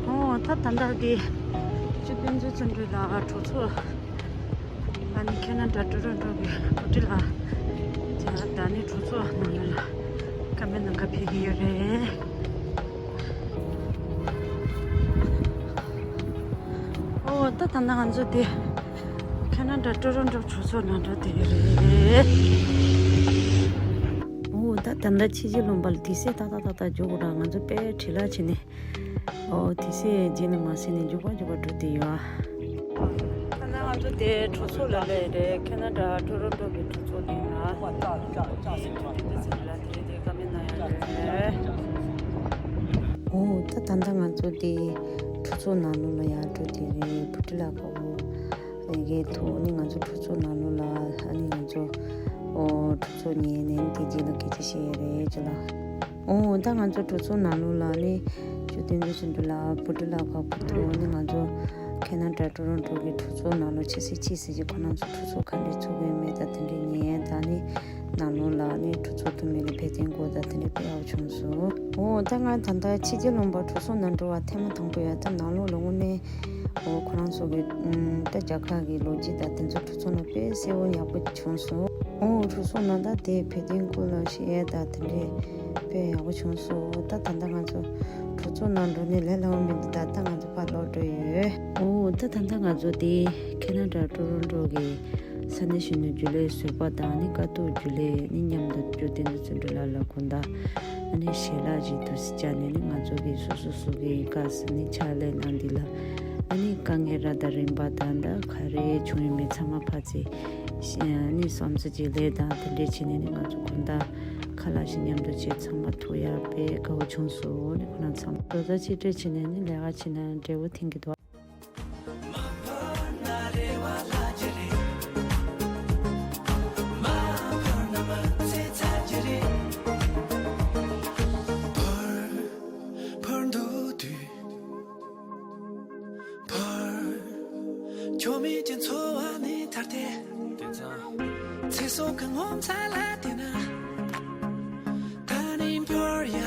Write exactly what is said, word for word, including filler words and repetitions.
ཨོ་ད་ད་ལྟ་དེ་ཆུ་དཔོན་ཚོ་ཚོ་འདྲུ་ལ་གྲོ་ཚོ། ཨ་ནི་ཁེ་ན་ཌ་ཊོ་རོན་ཊོ་གི་བྷུ་ཊི་ལ་ད་ནི་གྲོ་ཚོ་ནང་ལ་ཀ་མེ་ནང་ག་ཕེབས་ཀྱི་ཡོད་རེད། ཨོ་ད་ད་ལྟ་ང་ཚོ་དེ་ཁེ་ན་ཌ་ཊོ་རོན་ཊོ་གྲོ་ཚོ་ནང་འགྲོ་དེ་རེད། ཨོ་ད་ད་ལྟ་ཕྱི་རྒྱལ་ལུང་པ་ལ་དེ་སེ་ཏག་ཏག་ཏག་ཏག་འཇུག་དགོས་ར། ང་ཚོ་དཔེ་བྲེལ་ལ་བྱས་ནས། ཨོ་དེ་སེ་རྗེས་ནས་མ་སེ་ནས་འཇུག་པ་འཇུག་པ་འགྲོ་དེ་ཡོད། ད་ལྟ་ང་ཚོ་དེ་གྲོ་ཚོ་ལ་སླེབས་རེད། ཁེ་ན་ཌ་ཊོ་རོན་ཊོ་གི་གྲོ་ཚོ་དེ་ན། ཨོ་ད་ད་ལྟ་ང་ཚོ་དེ་གྲོ་ཚོ་ནང་ལོགས་ལ་ཡར་འགྲོ་དེ་རེད། བྷུ་ཊི་ལ་ཁ་བོ་རེད། ཐུག་ནི་ང་ཚོ་གྲོ་ཚོ་ནང་ལོགས་ལ་ཨ་ནི་ང་ཚོ་ཨོ་གྲོ་ཚོ་ཉལ་ནས་དེ་རྗེས་ལ་སྐད་ཆ་བཤད་ཡ་རེད་ཅོ་ལ། ཨོ་ད་ང་ཚོ་གྲོ་ཚོ་ནང་ལོགས་ལ་ནི་ཆུ་དོན་དུ་ཚོ་འགྲོ་ལ་བྷུ་ཊི་ལ་ཁ་བོ་ཐུག་ནི་ང་ཚོ་ཁེ་ན་ཌ་ཊོ་རོན་ཊོ་གི་གྲོ་ཚོ་ནང་ལོགས་ཆེ་སེ་ཆེ་སེ་ཅིག་ཁོ་རང་ཚོ་གྲོ་ཚོ་ག་འདྲས་ཚུགས་ཡོད་མེད་ད་དེ་འདྲས་ཉན་ད་ནི། ནང་ལོགས་ལ་ནི་གྲོ་ཚོ་ཐུག་མེད་ལ་བལ་ཏན་སྐོར་དང་དེ་འདྲས་དཔེ་ཡག་པོ་བྱུང་སོང་། ཨོ་ད་ང་ད་ལྟ་ཕྱི་རྒྱལ་ལུང་པ་གྲོ་ཚོ་ནང་འགྲོ་བ་ཐེངས་མ་དང་པོ་ཡ། ད་ནང་ལོགས་ལ་དངོས་གནས་ཨོ་ཁོ་རང་ཚོ་གི་ཨམ་ད་རྒྱ་གར་གི་ལོ་རྒྱུས་དང་དེ་ཚོ་གྲོ་ཚོ་ནང་དཔེ་གསལ་བོ་ཡག་པོ་བྱུང་སོང་། ཨོ་གྲོ་ཚོ་ནང་ད་དེ་བལ་ཏན་སྐོར་ལ་བཤད་ཡ་ད་དེ་འདྲས་དཔེ་ཡག་པོ་བྱུང་སོང་། ད་ད་ལྟ་ང་ཚོ་གྲོ་ཚོ་ནང་འགྲོ་ནས་ལས་སླ་བོ་མི་འདུག་ད་ལྟ་ང་ཚོ་ཕར་ལོག་འགྲོ་ཡོད། ཨོ་ད་ད་ལྟ་ང་ཚོ་དེ་ཁེ་ན་ཌ་ཊོ་རོན་ཊོ་གི་ས་གནས་གཞོན་ནུ་རྒྱུན་ལས་ཟུར་པ་དང་ནི་དཀའ་སྡུག་རྒྱུན་ལས་ནི་མཉམ་དུ་འབྱོར་ལྡན་དུ་བརྩོན་འགྲུས་ལ་ལ་དགོན་བདག་ཨ་ནི་ཞལ་ལག་ཅིག་ཏུ་སི་བཅར་ནས་ནི་ང་ཚོ་གི་སོ་སོ་སོ་གི་དཀའ་སི་ནི་ཕྱག་ལས་གནང་འདི་ལ་ཨ་ནི་དཀའ་ངལ་ར་དང་རིམ་པ་དང་ད་ག་རེ་བྱུང་ཡོད་མེད་ཚང་མ་ཕར་ཚེ་ནི་བསམ་ཚུལ་ཅིག་ལས་དང་དེ་འདྲས་བྱས་ནས་ནི་ང་ཚོ་དགོན་བདག་ཁ་ལག་ཞིག་མཉམ་དུ་བྱས་ཚང་མ་ཐུག་ཡག་དཔེ་དགའ་བོ་བྱུང་སོང་། ནི་ཁོ་རང་ཚང་མ་རྡོག་རྩ་གཅིག་སྒྲིལ་བྱས་ནས་ནི་ལས་ཀ་བྱས་ན་འབྲས་བུ་འཐེན་གི་འདུག་ཁྱོད་མེད་ཀྱི་འཚོ་བ་ནི་ཐར་ཏེ། དེང་སང་ཚེ་སྲོག་གི་ངོ་མཚར་ལ་བལྟས་ན། ད་ནི་འཕུར་ཡ།